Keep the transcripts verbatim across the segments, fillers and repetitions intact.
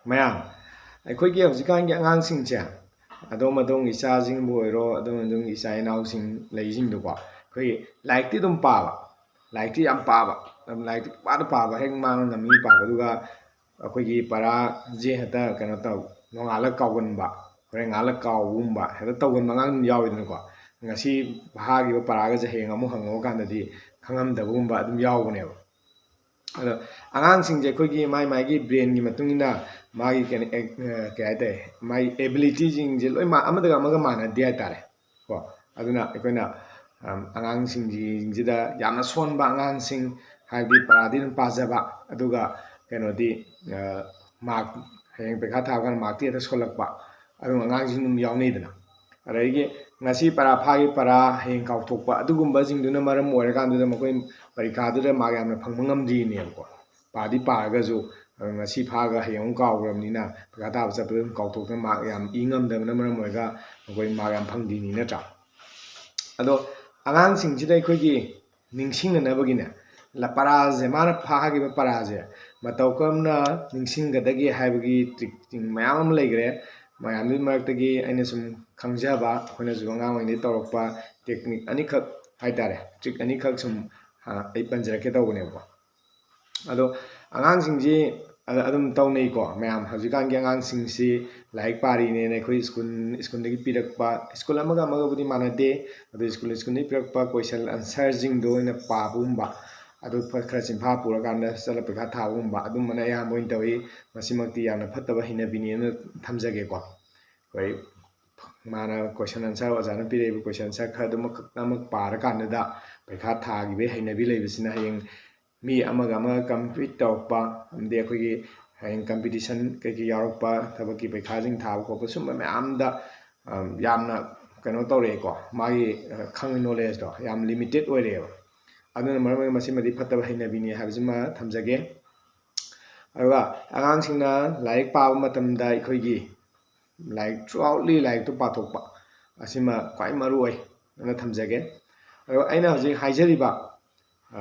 ꯃꯌꯥꯝ, ꯑꯩꯈꯣꯏꯒꯤ ꯍꯧꯖꯤꯛꯀꯥꯟꯒꯤ ꯑꯉꯥꯡꯁꯤꯡꯁꯦ, ꯑꯗꯣꯝ ꯑꯗꯣꯝꯒꯤ ꯏꯆꯥꯁꯤꯡꯕꯨ ꯑꯣꯏꯔꯣ, ꯑꯗꯣꯝ ꯑꯗꯣꯝꯒꯤ ꯏꯆꯥ ꯏꯅꯥꯎꯁꯤꯡ ꯂꯩꯁꯤꯡꯗꯨꯀꯣ, ꯑꯩꯈꯣꯏꯒꯤ ꯂꯥꯏꯔꯤꯛꯇꯤ ꯑꯗꯨꯝ ꯄꯥꯕ, ꯂꯥꯏꯔꯤꯛꯇꯤ ꯌꯥꯝ ꯄꯥꯕ, ꯑꯗꯨꯝ ꯂꯥꯏꯔꯤꯛꯇꯤ ꯄꯥꯗ ꯄꯥꯕ, ꯍꯦꯛ ꯃꯥꯡ ꯅꯝꯃꯤ ꯄꯥꯕ, ꯑꯗꯨꯒ ꯑꯩꯈꯣꯏꯒꯤ ꯄꯔꯥꯁꯦ ꯍꯦꯛꯇ ꯀꯩꯅꯣ ꯇꯧ, ꯅꯣꯡꯉꯥꯜꯂꯒ ꯀꯥꯎꯒꯟꯕ, ꯍꯣꯔꯦꯟ ꯉꯥꯜꯂꯒ ꯀꯥꯎꯕꯒꯨꯝꯕ ꯍꯦꯛꯇ ꯇꯧꯒꯟꯕ ꯑꯉꯥꯡ ꯑꯗꯨꯝ ꯌꯥꯎꯋꯤꯗꯅꯀꯣ꯫ ꯉꯁꯤ ꯐꯥꯈꯤꯕ ꯄꯔꯥꯒꯁꯦ ꯍꯌꯦꯡ ꯑꯃꯨꯛ ꯍꯪꯉꯛꯑꯀꯥꯟꯗꯗꯤ ꯈꯪꯉꯝꯗꯕꯒꯨꯝꯕ ꯑꯗꯨꯝ ꯌꯥꯎꯕꯅꯦꯕ꯫ ꯑꯗꯣ ꯑꯉꯥꯡꯁꯤꯡꯁꯦ ꯑꯩꯈꯣꯏꯒꯤ ꯃꯥꯏ ꯃꯥꯏꯒꯤ ꯕ꯭ꯔꯦꯟꯒꯤ ꯃꯇꯨꯡ ꯏꯟꯅ ꯃꯥꯒꯤ ꯀꯩꯅꯣ ꯑꯦ-, ꯑ, ꯀꯩ ꯍꯥꯏꯇꯥꯔꯦ, ꯃꯥꯒꯤ ꯑꯦꯕꯤꯂꯤꯇꯤꯁꯤꯡꯁꯦ ꯂꯣꯏ ꯃꯥ-, ꯑꯃꯗꯒ ꯑꯃꯒ ꯃꯥꯟꯅꯗꯦ ꯍꯥꯏꯇꯥꯔꯦ ꯀꯣ꯫ ꯑꯗꯨꯅ ꯑꯩꯈꯣꯏꯅ, ꯑꯝ, ꯑꯉꯥꯡꯁꯤꯡꯁꯤꯡꯁꯤꯗ ꯌꯥꯝꯅ ꯁꯣꯟꯕ ꯑꯉꯥꯡꯁꯤꯡ, ꯍꯥꯏꯕꯗꯤ ꯄꯔꯥꯗꯤ ꯑꯗꯨꯝ ꯄꯥꯖꯕ, ꯑꯗꯨꯒ ꯀꯩꯅꯣꯗꯤ, ꯑ, ꯃꯥꯔꯛ ꯍꯌꯦꯡ ꯄꯩꯈꯥ ꯊꯥꯕ ꯀꯥꯟꯗ ꯃꯥꯔꯛꯇꯤ ꯍꯦꯛꯇ ꯁꯣꯜꯂꯛꯄ, ꯑꯗꯨꯝ ꯑꯉꯥꯡꯁꯤꯡ ꯑꯗꯨꯝ ꯌꯥꯎꯅꯩꯗꯅ꯫ ꯑꯗꯒꯤ ꯉꯁꯤ ꯄꯔꯥ ꯐꯥꯈꯤ, ꯄꯔꯥ ꯍꯌꯦꯡ ꯀꯥꯎꯊꯣꯛꯄ, ꯑꯗꯨꯒꯨꯝꯕꯁꯤꯡꯗꯨꯅ ꯃꯔꯝ ꯑꯣꯏꯔꯀꯥꯟꯗꯨꯗ ꯃꯈꯣꯏ ꯄꯔꯤꯈꯥꯗꯨꯗ ꯃꯥꯔꯛ ꯌꯥꯝꯅ ꯐꯪꯕ ꯉꯝꯗ꯭ꯔꯤꯅꯦꯕꯀꯣ꯫ ꯄꯥꯗꯤ ꯄꯥꯔꯒꯁꯨ, ꯑꯗꯣ ꯉꯁꯤ ꯐꯥꯈ꯭ꯔꯒ ꯍꯌꯦꯡ ꯑꯃꯨꯛ ꯀꯥꯎꯈ꯭ꯔꯕꯅꯤꯅ ꯄꯩꯈꯥ ꯊꯥꯕ ꯆꯠꯄꯗ ꯑꯗꯨꯝ ꯀꯥꯎꯊꯣꯛꯇꯅ ꯃꯥꯔꯛ ꯌꯥꯝ ꯏ ꯉꯝꯗꯕꯅ ꯃꯔꯝ ꯑꯣꯏꯔꯒ ꯃꯈꯣꯏ ꯃꯥꯔꯛ ꯌꯥꯝ ꯐꯪꯗ꯭ꯔꯤꯅꯤ, ꯅꯠꯇ꯭ꯔꯥ? ꯑꯗꯣ ꯑꯉꯥꯡꯁꯤꯡꯁꯤꯗ ꯑꯩꯈꯣꯏꯒꯤ ꯅꯤꯡꯁꯤꯡꯅꯅꯕꯒꯤꯅꯦ, ꯂ-, ꯄꯔꯥꯁꯦ, ꯃꯥꯅ ꯐꯥꯈꯤꯕ ꯄꯔꯥꯁꯦ ꯃꯇꯧ ꯀꯔꯝꯅ ꯅꯤꯡꯁꯤꯡꯒꯗꯒꯦ ꯍꯥꯏꯕꯒꯤ ꯇ꯭ꯔꯤꯛꯁꯤꯡ ꯃꯌꯥꯝ ꯑꯃ ꯂꯩꯈ꯭ꯔꯦ꯫ ꯃꯌꯥꯝꯗꯨꯒꯤ ꯃꯔꯛꯇꯒꯤ ꯑꯩꯅ ꯁꯨꯝ ꯈꯪꯖꯕ, ꯑꯩꯈꯣꯏꯅꯁꯨ ꯑꯉꯥꯡ ꯑꯣꯏꯔꯤꯉꯩꯗꯒꯤ ꯇꯧꯔꯛꯄ ꯇꯦꯛꯅꯤꯛ ꯑꯅꯤꯈꯛ ꯍꯥꯏꯇꯥꯔꯦ, ꯇ꯭ꯔꯤꯛ ꯑꯅꯤꯈꯛ ꯁꯨꯝ, ꯑ, ꯑꯩ ꯄꯟꯖꯔꯛꯀꯦ ꯇꯧꯕꯅꯦꯕꯀꯣ꯫ ꯑꯗꯣ ꯑꯉꯥꯡꯁꯤꯡꯁꯤ ꯑ-, ꯑꯗꯨꯝ ꯇꯧꯅꯩꯀꯣ ꯃꯌꯥꯝ꯫ ꯍꯧꯖꯤꯛꯀꯥꯟꯒꯤ ꯑꯉꯥꯡꯁꯤꯡꯁꯤ ꯂꯥꯏꯔꯤꯛ ꯄꯥꯔꯤꯅꯦꯅ ꯑꯩꯈꯣꯏ ꯁ꯭ꯀꯨꯜ, ꯁ꯭ꯀꯨꯜꯗꯒꯤ ꯄꯤꯔꯛꯄ, ꯁ꯭ꯀꯨꯜ ꯑꯃꯒ ꯑꯃꯒꯕꯨꯗꯤ ꯃꯥꯟꯅꯗꯦ, ꯑꯗꯨ ꯁ꯭ꯀꯨꯜ, ꯁ꯭ꯀꯨꯜꯗꯒꯤ ꯄꯤꯔꯛꯄ ꯀꯣꯏꯁꯟ ꯑꯟꯁꯔꯁꯤꯡꯗꯣ ꯑꯣꯏꯅ ꯄꯥꯕꯒꯨꯝꯕ, ꯑꯗꯨ ꯈꯔ ꯆꯤꯟꯐꯥ ꯄꯨꯔꯀꯥꯟꯗ ꯆꯠꯂ ꯄꯩꯈꯥ ꯊꯥꯕꯒꯨꯝꯕ, ꯑꯗꯨꯝꯕꯅ ꯑꯌꯥꯝꯕ ꯑꯣꯏꯅ ꯇꯧꯏ꯫ ꯃꯁꯤꯃꯛꯇꯤ ꯌꯥꯝꯅ ꯐꯠꯇꯕ ꯍꯩꯅꯕꯤꯅꯦꯅ ꯊꯝꯖꯒꯦꯀꯣ꯫ ꯑꯩꯈꯣꯏ ꯃꯥꯅ ꯀꯣꯏꯁꯟ ꯑꯟꯁꯔ, ꯑꯣꯖꯥꯅ ꯄꯤꯔꯛꯏꯕ ꯀꯣꯏꯁꯟ ꯑꯟꯁꯔ ꯈꯔꯗꯨꯃꯛ ꯈꯛꯇꯃꯛ ꯄꯥꯔꯀꯥꯟꯗꯨꯗ ꯄꯩꯈꯥ ꯊꯥꯈꯤꯕꯒꯤ ꯍꯩꯅꯕꯤ ꯂꯩꯕꯁꯤꯅ ꯍꯌꯦꯡ ꯃꯤ ꯑꯃꯒ ꯑꯃꯒ ꯀꯝꯄꯤꯠ ꯇꯧꯔꯛꯄ, ꯑꯃꯗꯤ ꯑꯩꯈꯣꯏꯒꯤ ꯍꯌꯦꯡ ꯀꯝꯄꯤꯇꯤꯁꯟ ꯀꯩꯀꯩ ꯌꯥꯎꯔꯛꯄ, ꯊꯕꯛꯀꯤ ꯄꯩꯈꯥꯁꯤꯡ ꯊꯥꯕ ꯈꯣꯠꯄ, ꯁꯨꯝꯕ ꯃꯌꯥꯝꯗ, ꯑꯝ, ꯌꯥꯝꯅ ꯀꯩꯅꯣ ꯇꯧꯔꯛꯑꯦꯀꯣ, ꯃꯥꯒꯤ, ꯑ, ꯈꯪ ꯅꯣꯂꯦꯖꯇꯣ ꯌꯥꯝ ꯂꯤꯃꯤꯇꯦꯠ ꯑꯣꯏꯔꯛꯑꯦꯕ꯫ ꯑꯗꯨꯅ ꯃꯔꯝ ꯑꯣꯏꯔꯒ ꯃꯁꯤꯃꯗꯤ ꯐꯠꯇꯕ ꯍꯩꯅꯕꯤꯅꯤ ꯍꯥꯏꯕꯁꯤꯃ ꯊꯝꯖꯒꯦ꯫ ꯑꯗꯨꯒ ꯑꯉꯥꯡꯁꯤꯡꯅ ꯂꯥꯏꯔꯤꯛ ꯄꯥꯕ ꯃꯇꯝꯗ ꯑꯩꯈꯣꯏꯒꯤ ꯂꯥꯏꯔꯤꯛ, throughoutly ꯂꯥꯏꯔꯤꯛꯇꯨ ꯄꯥꯊꯣꯛꯄ, ꯑꯁꯤꯃ ꯈ꯭ꯋꯥꯏ ꯃꯔꯨ ꯑꯣꯏ ꯑꯅ ꯊꯝꯖꯒꯦ꯫ ꯑꯗꯨꯒ ꯑꯩꯅ ꯍꯧꯖꯤꯛ ꯍꯥꯏꯖꯔꯤꯕ, ꯑ,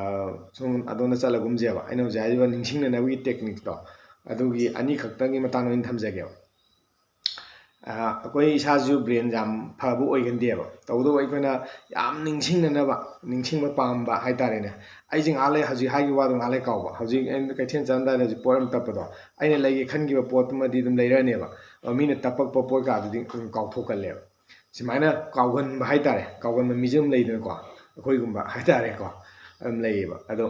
ꯁꯨꯝ ꯑꯗꯣꯝꯗ ꯆꯠꯂꯒꯨꯝꯁꯦꯕ, ꯑꯩꯅ ꯍꯧꯖꯤꯛ ꯍꯥꯏꯔꯤꯕ ꯅꯤꯡꯁꯤꯡꯅꯅꯕꯒꯤ ꯇꯦꯛꯅꯤꯛꯇꯣ, ꯑꯗꯨꯒꯤ ꯑꯅꯤꯈꯛꯇꯪꯒꯤ ꯃꯇꯥꯡꯗ ꯑꯣꯏꯅ ꯊꯝꯖꯒꯦꯕ꯫ ꯑꯩꯈꯣꯏ ꯏꯁꯥꯁꯨ ꯕ꯭ꯔꯦꯟ ꯌꯥꯝ ꯐꯕ ꯑꯣꯏꯒꯟꯗꯦꯕ꯫ ꯇꯧꯕꯇꯕꯨ ꯑꯩꯈꯣꯏꯅ ꯌꯥꯝ ꯅꯤꯡꯁꯤꯡꯅꯅꯕ, ꯅꯤꯡꯁꯤꯡꯕ ꯄꯥꯝꯕ ꯍꯥꯏꯇꯥꯔꯦꯅꯦ꯫ ꯑꯩꯁꯦ ꯉꯥꯏꯍꯥꯛ ꯂꯩ, ꯍꯧꯖꯤꯛ ꯍꯥꯏꯈꯤꯕ ꯋꯥꯗꯣ ꯉꯥꯏꯍꯥꯛ ꯂꯩ ꯀꯥꯎꯕ꯫ ꯍꯧꯖꯤꯛ ꯑꯩꯅ ꯀꯩꯊꯦꯜ ꯆꯠꯂꯝꯗꯥꯏꯗ ꯍꯧꯖꯤꯛ ꯄꯣꯠ ꯑꯃ ꯇꯞꯄꯗꯣ, ꯑꯩꯅ ꯂꯩꯒꯦ ꯈꯟꯈꯤꯕ ꯄꯣꯠꯇꯨꯃꯗꯤ ꯑꯗꯨꯝ ꯂꯩꯔꯅꯦꯕ꯫ ꯑꯗꯣ ꯃꯤꯅ ꯇꯞꯄꯛꯄ ꯄꯣꯠ ꯀꯥꯗꯨꯗꯤ ꯑꯗꯨꯝ ꯀꯥꯎꯊꯣꯛꯀꯜꯂꯦꯕ꯫ ꯁꯨꯃꯥꯏꯅ ꯀꯥꯎꯒꯟꯕ ꯍꯥꯏꯇꯥꯔꯦ, ꯀꯥꯎꯒꯟꯕ ꯃꯤꯁꯨ ꯑꯗꯨꯝ ꯂꯩꯗꯅꯀꯣ, ꯑꯩꯈꯣꯏꯒꯨꯝꯕ ꯍꯥꯏꯇꯥꯔꯦꯀꯣ, ꯑꯗꯨꯝ ꯂꯩꯌꯦꯕ꯫ ꯑꯗꯣ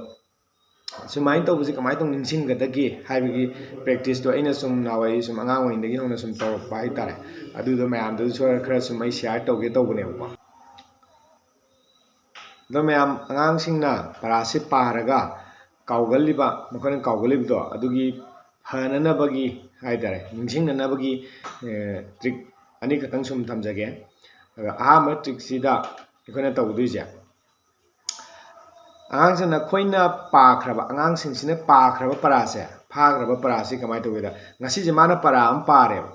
ꯁꯨꯃꯥꯏꯅ ꯇꯧꯕꯁꯦ ꯀꯃꯥꯏꯅ ꯇꯧꯅ ꯅꯤꯡꯁꯤꯡꯒꯗꯒꯦ ꯍꯥꯏꯕꯒꯤ ꯄ꯭ꯔꯦꯛꯇꯤꯁꯇꯣ ꯑꯩꯅ ꯁꯨꯝ ꯅꯍꯥꯟꯋꯥꯏ ꯁꯨꯝ ꯑꯉꯥꯡ ꯑꯣꯏꯔꯤꯉꯩꯗꯒꯤ ꯍꯧꯅ ꯁꯨꯝ ꯇꯧꯔꯛꯄ ꯍꯥꯏꯇꯥꯔꯦ꯫ ꯑꯗꯨꯗꯣ ꯃꯌꯥꯝꯗꯁꯨ ꯈꯔ ꯁꯨꯝ ꯑꯩ ꯁꯤꯌꯥꯔ ꯇꯧꯒꯦ ꯇꯧꯕꯅꯦꯕꯀꯣ꯫ ꯑꯗꯣ ꯃꯌꯥꯝ, ꯑꯉꯥꯡꯁꯤꯡꯅ ꯄꯔꯥꯁꯤ ꯄꯥꯔꯒ ꯀꯥꯎꯒꯜꯂꯤꯕ, ꯃꯈꯣꯏꯅ ꯀꯥꯎꯒꯜꯂꯤꯕꯗꯣ ꯑꯗꯨꯒꯤ ꯐꯅꯅꯕꯒꯤ ꯍꯥꯏꯇꯥꯔꯦ, ꯅꯤꯡꯁꯤꯡꯅꯅꯕꯒꯤ ꯇ꯭ꯔꯤꯛ ꯑꯅꯤꯈꯛꯇꯪ ꯁꯨꯝ ꯊꯝꯖꯒꯦ꯫ ꯑꯗꯣ ꯑꯍꯥꯟꯕ ꯇ꯭ꯔꯤꯛꯁꯤꯗ ꯑꯩꯈꯣꯏꯅ ꯇꯧꯗꯣꯏꯁꯦ, ꯑꯉꯥꯡꯁꯤꯡꯅ ꯑꯩꯈꯣꯏꯅ ꯄꯥꯈ꯭ꯔꯕ, ꯑꯉꯥꯡꯁꯤꯡꯁꯤꯅ ꯄꯥꯈ꯭ꯔꯕ ꯄꯔꯥꯁꯦ, ꯐꯥꯈ꯭ꯔꯕ ꯄꯔꯥꯁꯤ ꯀꯃꯥꯏꯅ ꯇꯧꯒꯦꯗ, ꯉꯁꯤꯁꯦ ꯃꯥꯅ ꯄꯔꯥ ꯑꯃ ꯄꯥꯔꯦꯕ꯫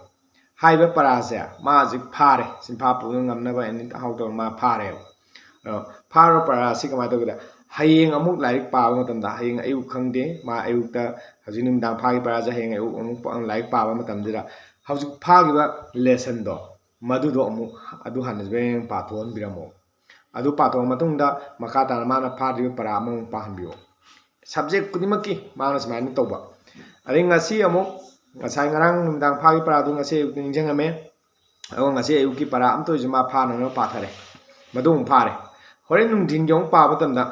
ꯍꯥꯏꯔꯤꯕ ꯄꯔꯥꯁꯦ ꯃꯥ ꯍꯧꯖꯤꯛ ꯐꯥꯔꯦ, ꯁꯤꯟꯐꯥ ꯄꯨꯕ ꯉꯝꯅꯕ ꯑꯦꯅꯤ ꯍꯥꯎ ꯇꯧꯔ ꯃꯥ ꯐꯥꯔꯦꯕ꯫ ꯑꯗꯣ ꯐꯥꯔꯕ ꯄꯔꯥꯁꯤ ꯀꯃꯥꯏꯅ ꯇꯧꯒꯦꯗ, ꯍꯌꯦꯡ ꯑꯃꯨꯛ ꯂꯥꯏꯔꯤꯛ ꯄꯥꯕ ꯃꯇꯝꯗ, ꯍꯌꯦꯡ ꯑꯌꯨꯛ ꯈꯪꯗꯦ, ꯃꯥ ꯑꯌꯨꯛꯇ ꯍꯧꯖꯤꯛ ꯅꯨꯃꯤꯗꯥꯡ ꯐꯥꯈꯤꯕ ꯄꯔꯥꯁꯦ ꯍꯌꯦꯡ ꯑꯌꯨꯛ ꯑꯃꯨꯛ ꯄ-, ꯂꯥꯏꯔꯤꯛ ꯄꯥꯕ ꯃꯇꯝꯗꯨꯗ ꯍꯧꯖꯤꯛ ꯐꯥꯈꯤꯕ ꯂꯦꯁꯟꯗꯣ ꯃꯗꯨꯗꯣ ꯑꯃꯨꯛ ꯑꯗꯨ ꯍꯥꯟꯅ ꯕ꯭ꯔꯦꯡ ꯄꯥꯊꯣꯛꯍꯟꯕꯤꯔꯝꯃꯣ꯫ ꯑꯗꯨ ꯄꯥꯊꯣꯛꯑ ꯃꯇꯨꯡꯗ ꯃꯈꯥ ꯇꯥꯅ ꯃꯥꯅ ꯐꯥꯗ꯭ꯔꯤꯕ ꯄꯔꯥ ꯑꯃꯃꯨꯛ ꯄꯥꯍꯟꯕꯤꯌꯣ꯫ ꯁꯕꯖꯦꯛ ꯈꯨꯗꯤꯡꯃꯛꯀꯤ ꯃꯥꯅ ꯁꯨꯃꯥꯏꯅ ꯇꯧꯕ꯫ ꯑꯗꯩ ꯉꯁꯤ ꯑꯃꯨꯛ, ꯉꯁꯥꯏ ꯉꯔꯥꯡ ꯅꯨꯃꯤꯗꯥꯡ ꯐꯥꯈꯤꯕ ꯄꯔꯥꯗꯨ ꯉꯁꯤ ꯑꯌꯨꯛꯇ ꯅꯤꯡꯁꯤꯡꯉꯝꯃꯦ꯫ ꯑꯗꯨꯒ ꯉꯁꯤ ꯑꯌꯨꯛꯀꯤ ꯄꯔꯥ ꯑꯃꯇ ꯑꯣꯏꯔꯁꯨ ꯃꯥ ꯐꯥꯅꯅꯕ ꯄꯥꯊꯔꯦ꯫ ꯃꯗꯨ ꯑꯃꯨꯛ ꯐꯥꯔꯦ꯫ ꯍꯣꯔꯦꯟ ꯅꯨꯡꯊꯤꯟꯒꯤ ꯑꯃꯨꯛ ꯄꯥꯕ ꯃꯇꯝꯗ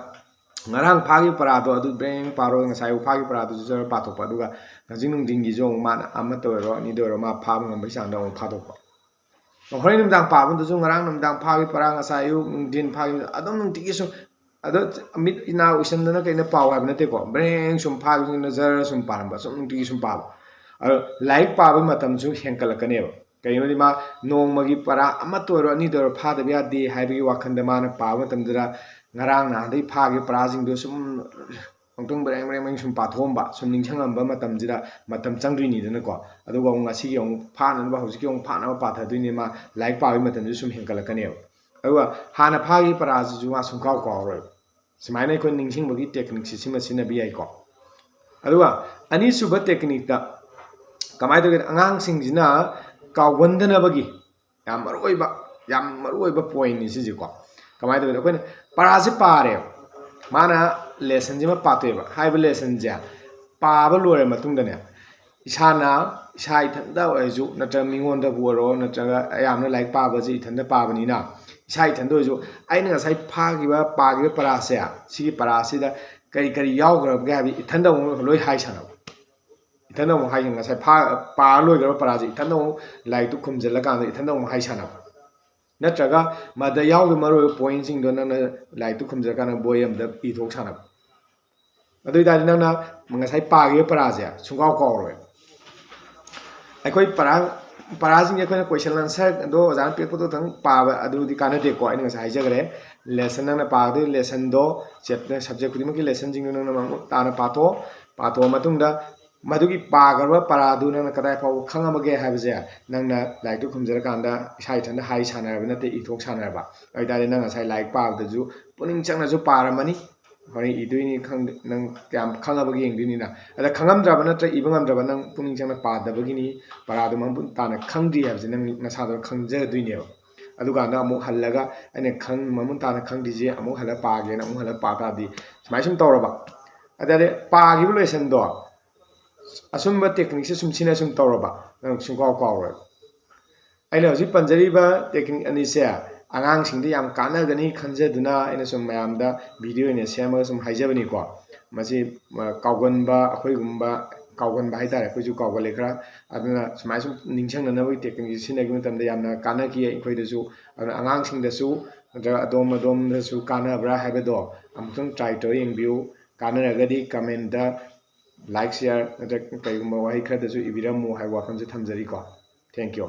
ꯉꯔꯥꯡ ꯐꯥꯈꯤꯕ ꯄꯔꯥꯗꯣ ꯑꯗꯨ ꯕ꯭ꯔꯦꯡ ꯄꯥꯔꯣ, ꯉꯁꯥꯏ ꯑꯌꯨꯛ ꯐꯥꯈꯤꯕ ꯄꯔꯥꯗꯨꯁꯨ ꯖꯔ ꯄꯥꯊꯣꯛꯄ, ꯑꯗꯨꯒ ꯍꯧꯖꯤꯛ ꯅꯨꯡꯊꯤꯟꯒꯤꯁꯨ ꯑꯃꯨꯛ ꯃꯥꯅ ꯑꯃꯠꯇ ꯑꯣꯏꯔꯣ ꯑꯅꯤꯗ ꯑꯣꯏꯔꯣ ꯃꯥ ꯐꯥꯕ ꯉꯝꯕꯒꯤ ꯆꯥꯡꯗ ꯑꯃꯨꯛ ꯐꯥꯗꯣꯛꯄ꯫ ꯍꯣꯔꯦꯟ ꯅꯨꯃꯤꯗꯥꯡ ꯄꯥꯕꯗꯁꯨ ꯉꯔꯥꯡ ꯅꯨꯃꯤꯗꯥꯡ ꯐꯥꯈꯤꯕ ꯄꯔꯥ, ꯉꯁꯥꯏ ꯑꯌꯨꯛ ꯅꯨꯡꯊꯤꯟ ꯐꯥꯈꯤꯕ, ꯑꯗꯨꯝ ꯅꯨꯡꯇꯤꯒꯤ ꯁꯨꯝ, ꯑꯗꯣ ꯃꯤꯠ ꯏꯅꯥ ꯎꯏꯁꯟꯗꯅ ꯀꯩꯅ ꯄꯥꯎ ꯍꯥꯏꯕ ꯅꯠꯇꯦꯀꯣ, ꯕ꯭ꯔꯦꯡ ꯁꯨꯝ ꯐꯥꯈꯤꯕꯁꯤꯡꯗꯨꯅ ꯖꯔ ꯁꯨꯝ ꯄꯥꯔꯝꯕ, ꯁꯨꯝ ꯅꯨꯡꯇꯤꯒꯤ ꯁꯨꯝ ꯄꯥꯕ꯫ ꯑꯗꯣ ꯂꯥꯏꯔꯤꯛ ꯄꯥꯕꯒꯤ ꯃꯇꯝꯁꯨ ꯍꯦꯟꯀꯠꯂꯛꯀꯅꯦꯕ꯫ ꯀꯩꯒꯤꯅꯣꯗꯤ ꯃꯥ ꯅꯣꯡꯃꯒꯤ ꯄꯔꯥ ꯑꯃꯠꯇ ꯑꯣꯏꯔꯣ ꯑꯅꯤꯗ ꯑꯣꯏꯔꯣ ꯐꯥꯗꯕ ꯌꯥꯗꯦ ꯍꯥꯏꯕꯒꯤ ꯋꯥꯈꯜꯗ ꯃꯥꯅ ꯄꯥꯕ ꯃꯇꯝꯗꯨꯗ ꯉꯔꯥꯡ ꯅꯍꯥꯟꯗꯒꯤ ꯐꯥꯈꯤꯕ ꯄꯔꯥꯁꯤꯡꯗꯣ ꯁꯨꯝ ꯑꯃꯨꯛꯇꯪ ꯕ꯭ꯔꯦꯡ ꯕ꯭ꯔꯦꯡ ꯕ꯭ꯔꯦꯡ ꯁꯨꯝ ꯄꯥꯊꯣꯛꯑꯝꯕ, ꯁꯨꯝ ꯅꯤꯡꯁꯤꯡꯉꯝꯕ ꯃꯇꯝꯁꯤꯗ ꯃꯇꯝ ꯆꯪꯗꯣꯏꯅꯤꯗꯅꯀꯣ꯫ ꯑꯗꯨꯒ ꯑꯃꯨꯛ ꯉꯁꯤꯒꯤ ꯑꯃꯨꯛ ꯐꯥꯅꯅꯕ, ꯍꯧꯖꯤꯛꯀꯤ ꯑꯃꯨꯛ ꯐꯥꯅꯕ ꯄꯥꯊꯗꯣꯏꯅꯤ ꯃꯥ ꯂꯥꯏꯔꯤꯛ ꯄꯥꯕꯒꯤ ꯃꯇꯝꯁꯨ ꯁꯨꯝ ꯍꯦꯟꯒꯠꯂꯛꯀꯅꯦꯕ꯫ ꯑꯗꯨꯒ ꯍꯥꯟꯅ ꯐꯥꯈꯤꯕ ꯄꯔꯥꯁꯤꯁꯨ ꯃꯥ ꯁꯨꯡꯀꯥꯎ ꯀꯥꯎꯔꯣꯏꯕ꯫ ꯁꯨꯃꯥꯏꯅ ꯑꯩꯈꯣꯏ ꯅꯤꯡꯁꯤꯡꯕꯒꯤ ꯇꯦꯛꯅꯤꯛꯁꯤ ꯁꯤꯃ ꯁꯤꯖꯤꯟꯅꯕ ꯌꯥꯏꯀꯣ꯫ ꯑꯗꯨꯒ ꯑꯅꯤꯁꯨꯕ technique ꯇ ꯀꯃꯥꯏꯅ ꯇꯧꯒꯦ? ꯑꯉꯥꯡꯁꯤꯡꯁꯤꯅ ꯀꯥꯎꯒꯟꯗꯅꯕꯒꯤ ꯌꯥꯝ ꯃꯔꯨꯑꯣꯏꯕ, ꯌꯥꯝ ꯃꯔꯨꯑꯣꯏꯕ point ꯅꯤ ꯁꯤꯁꯦꯀꯣ꯫ ꯀꯃꯥꯏꯅ ꯇꯧꯒꯦ? ꯑꯩꯈꯣꯏꯅ ꯄꯔꯥꯁꯦ ꯄꯥꯔꯦꯕ, ꯃꯥꯅ lesson ꯁꯤꯃ ꯄꯥꯊꯣꯛꯑꯦꯕ꯫ ꯍꯥꯏꯔꯤꯕ lesson ꯁꯦ ꯄꯥꯕ ꯂꯣꯏꯔ ꯃꯇꯨꯡꯗꯅꯦ, ꯏꯁꯥꯅ, ꯏꯁꯥ ꯏꯊꯟꯇ ꯑꯣꯏꯔꯁꯨ ꯅꯠꯇ꯭ꯔꯒ ꯃꯤꯉꯣꯟꯗꯕꯨ ꯑꯣꯏꯔꯣ, ꯅꯠꯇ꯭ꯔꯒ ꯑꯌꯥꯝꯕꯅ ꯂꯥꯏꯔꯤꯛ ꯄꯥꯕꯁꯦ ꯏꯊꯟꯇ ꯄꯥꯕꯅꯤꯅ, ꯏꯁꯥ ꯏꯊꯟꯇ ꯑꯣꯏꯔꯁꯨ ꯑꯩꯅ ꯉꯁꯥꯏ ꯐꯥꯈꯤꯕ, ꯄꯥꯈꯤꯕ ꯄꯔꯥꯁꯦ, ꯁꯤꯒꯤ ꯄꯔꯥꯁꯤꯗ ꯀꯔꯤ ꯀꯔꯤ ꯌꯥꯎꯈ꯭ꯔꯕꯒꯦ ꯍꯥꯏꯕꯗꯤ ꯏꯊꯟꯇ ꯑꯃꯨꯛ ꯂꯣꯏ ꯍꯥꯏ ꯁꯥꯟꯅꯕ꯫ ꯏꯊꯟꯇ ꯑꯃꯨꯛ ꯍꯥꯏ, ꯉꯁꯥꯏ ꯐꯥ-, ꯄꯥꯔ ꯂꯣꯏꯈ꯭ꯔꯕ ꯄꯔꯥꯁꯦ ꯏꯊꯟꯇ ꯑꯃꯨꯛ ꯂꯥꯏꯔꯤꯛꯇꯨ ꯈꯨꯝꯖꯤꯜꯂꯀꯥꯟꯗ ꯏꯊꯟꯇ ꯑꯃꯨꯛ ꯍꯥꯏ ꯁꯥꯟꯅꯕ꯫ ꯅꯠꯇ꯭ꯔꯒ ꯃꯗ ꯌꯥꯎꯔꯤꯕ ꯃꯔꯨꯑꯣꯏꯕ point ꯁꯤꯡꯗꯣ ꯅꯪꯅ ꯂꯥꯏꯔꯤꯛꯇꯨ ꯈꯨꯝꯖꯤꯜꯂꯀꯥꯟꯗ ꯕꯣꯏ ꯑꯃꯗ ꯏꯊꯣꯛ ꯁꯥꯟꯅꯕ꯫ ꯑꯗꯨ ꯑꯣꯏꯇꯥꯔꯗꯤ ꯅꯪꯅ ꯉꯁꯥꯏ ꯄꯥꯈꯤꯕ ꯄꯔꯥꯁꯦ ꯁꯨꯡꯀꯥꯎ ꯀꯥꯎꯔꯣꯏ꯫ ꯑꯩꯈꯣꯏ ꯄꯔꯥ, ꯄꯔꯥꯁꯤꯡꯁꯦ ꯑꯩꯈꯣꯏꯅ question answer ꯗꯣ ꯑꯣꯖꯥꯅ ꯄꯤꯔꯛꯄꯗꯣ ꯈꯛꯇꯪ ꯄꯥꯕ ꯑꯗꯨꯗꯤ ꯀꯥꯟꯅꯗꯦꯀꯣ꯫ ꯑꯩꯅ ꯉꯁꯥꯏ ꯍꯥꯏꯖꯈ꯭ꯔꯦ, lesson, ꯅꯪꯅ ꯄꯥꯒꯗꯣꯏ lesson ꯗꯣ, chapter, subject ꯈꯨꯗꯤꯡꯃꯛꯀꯤ lesson ꯁꯤꯡꯗꯣ ꯅꯪꯅ ꯃꯃꯨꯠ ꯇꯥꯅ ꯄꯥꯊꯣꯛꯑꯣ꯫ ꯄꯥꯊꯣꯛꯑ ꯃꯇꯨꯡꯗ ꯃꯗꯨꯒꯤ ꯄꯥꯈ꯭ꯔꯕ ꯄꯔꯥꯗꯨ ꯅꯪꯅ ꯀꯗꯥꯏ ꯐꯥꯎꯕ ꯈꯪꯉꯕꯒꯦ ꯍꯥꯏꯕꯁꯦ ꯅꯪꯅ ꯂꯥꯏꯔꯤꯛꯇꯨ ꯈꯨꯝꯖꯔꯀꯥꯟꯗ ꯏꯁꯥ ꯏꯊꯟꯇ ꯍꯥꯏ ꯁꯥꯟꯅꯔꯕ ꯅꯠꯇꯦ, ꯏꯊꯣꯛ ꯁꯥꯟꯅꯔꯕ꯫ ꯑꯗꯨ ꯑꯣꯏꯇꯥꯔꯗꯤ ꯅꯪ ꯉꯁꯥꯏ ꯂꯥꯏꯔꯤꯛ ꯄꯥꯕꯗꯁꯨ ꯄꯨꯛꯅꯤꯡ ꯆꯪꯅꯁꯨ ꯄꯥꯔꯝꯃꯅꯤ꯫ ꯍꯣꯔꯦꯟ ꯏꯗꯣꯏꯅꯤ ꯈꯪꯗꯦ, ꯅꯪ ꯀꯌꯥꯝ ꯈꯪꯉꯕꯒꯦ ꯌꯦꯡꯗꯣꯏꯅꯤꯅ꯫ ꯑꯗ ꯈꯪꯉꯝꯗ꯭ꯔꯕ ꯅꯠꯇ꯭ꯔ ꯏꯕ ꯉꯝꯗ꯭ꯔꯕ ꯅꯪ ꯄꯨꯛꯅꯤꯡ ꯆꯪꯅ ꯄꯥꯗꯕꯒꯤꯅꯤ, ꯄꯔꯥꯗꯨ ꯃꯃꯨꯠ ꯇꯥꯅ ꯈꯪꯗ꯭ꯔꯤ ꯍꯥꯏꯕꯁꯦ ꯅꯪ ꯅꯁꯥꯗꯣ ꯈꯪꯖꯗꯣꯏꯅꯦꯕ꯫ ꯑꯗꯨꯀꯥꯟꯗ ꯑꯃꯨꯛ ꯍꯜꯂꯒ ꯑꯩꯅ ꯈꯪ-, ꯃꯃꯨꯠ ꯇꯥꯅ ꯈꯪꯗ꯭ꯔꯤꯁꯦ ꯑꯃꯨꯛ ꯍꯜꯂꯒ ꯄꯥꯒꯦꯅ ꯑꯃꯨꯛ ꯍꯜꯂꯒ ꯄꯥ ꯇꯥꯔꯗꯤ, ꯁꯨꯃꯥꯏꯅ ꯁꯨꯝ ꯇꯧꯔꯕ꯫ ꯑꯗꯨꯗꯤ ꯄꯥꯈꯤꯕ lesson ꯗꯣ ꯑꯁꯨꯝꯕ technique ꯁꯦ ꯁꯨꯝ ꯁꯤꯖꯤꯟꯅ ꯁꯨꯝ ꯇꯧꯔꯕ, ꯅꯪ ꯁꯨꯡꯀꯥꯎ ꯀꯥꯎꯔꯣꯏ꯫ ꯑꯩꯅ ꯍꯧꯖꯤꯛ ꯄꯟꯖꯔꯤꯕ technique ꯑꯅꯤꯁꯦ ꯑꯉꯥꯡꯁꯤꯡꯗ ꯌꯥꯝ ꯀꯥꯟꯅꯒꯅꯤ ꯈꯟꯖꯗꯨꯅ ꯑꯩꯅ ꯁꯨꯝ ꯃꯌꯥꯝꯗ video ꯑꯣꯏꯅ ꯁꯦꯝꯃꯒ ꯁꯨꯝ ꯍꯥꯏꯖꯕꯅꯤꯀꯣ꯫ ꯃꯁꯤ, ꯑ, ꯀꯥꯎꯒꯟꯕ, ꯑꯩꯈꯣꯏꯒꯨꯝꯕ ꯀꯥꯎꯒꯟꯕ ꯍꯥꯏꯇꯥꯔꯦ, ꯑꯩꯈꯣꯏꯁꯨ ꯀꯥꯎꯒꯜꯂꯦ ꯈꯔ꯫ ꯑꯗꯨꯅ ꯁꯨꯃꯥꯏꯅ ꯁꯨꯝ ꯅꯤꯡꯁꯤꯡꯅꯅꯕꯒꯤ technique ꯁꯦ ꯁꯤꯖꯤꯟꯅꯈꯤꯕ ꯃꯇꯝꯗ ꯌꯥꯝꯅ ꯀꯥꯟꯅꯈꯤ ꯑꯩꯈꯣꯏꯗꯁꯨ꯫ ꯑꯗꯨꯅ ꯑꯉꯥꯡꯁꯤꯡꯗꯁꯨ ꯅꯠꯇ꯭ꯔꯒ ꯑꯗꯣꯝ ꯑꯗꯣꯝꯗꯁꯨ ꯀꯥꯟꯅꯕ꯭ꯔꯥ ꯍꯥꯏꯕꯗꯣ ꯑꯃꯨꯛꯇꯪ try ꯇꯧꯔ ꯌꯦꯡꯕꯤꯌꯨ꯫ ꯀꯥꯟꯅꯔꯒꯗꯤ comment ꯇ like, share ꯅꯠꯇ꯭ꯔꯒ ꯀꯩꯒꯨꯝꯕ ꯋꯥꯍꯩ ꯈꯔꯗꯁꯨ ꯏꯕꯤꯔꯝꯃꯨ ꯍꯥꯏꯕ ꯋꯥꯐꯝꯁꯦ ꯊꯝꯖꯔꯤꯀꯣ꯫ Thank you꯫